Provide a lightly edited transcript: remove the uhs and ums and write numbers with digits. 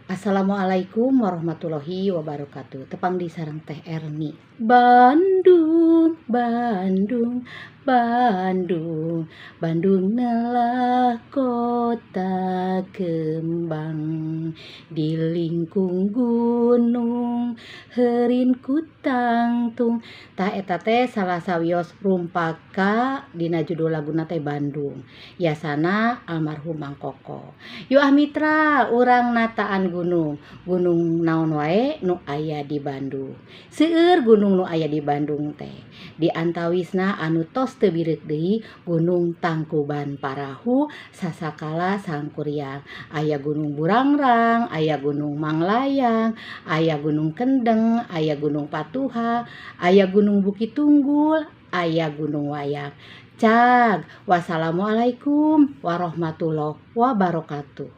Assalamualaikum warahmatullahi wabarakatuh. Tepang deui sareng Teh Erni. Bandung, Bandung, Bandung, Bandung nelah kota kembang, di lingkung gunung heurin ku tangtung. Tah, eta teh salah sawios rumpaka dina judul laguna teh Bandung. Yasana almarhum Mang Koko. Yuk ah, mitra, urang nataan gunung. Gunung naon wae nu aya di Bandung? Seueur gunung nu aya di Bandung teh. Di antawisna anu tos teu bireuk deui, Gunung Tangkuban Parahu, Sasakala Sangkuriang. Aya Gunung Burangrang, aya Gunung Manglayang, aya Gunung Kendeng, aya Gunung Patuha, aya Gunung Bukit Tunggul, aya Gunung Wayang. Cag, wassalamualaikum warahmatullahi wabarakatuh.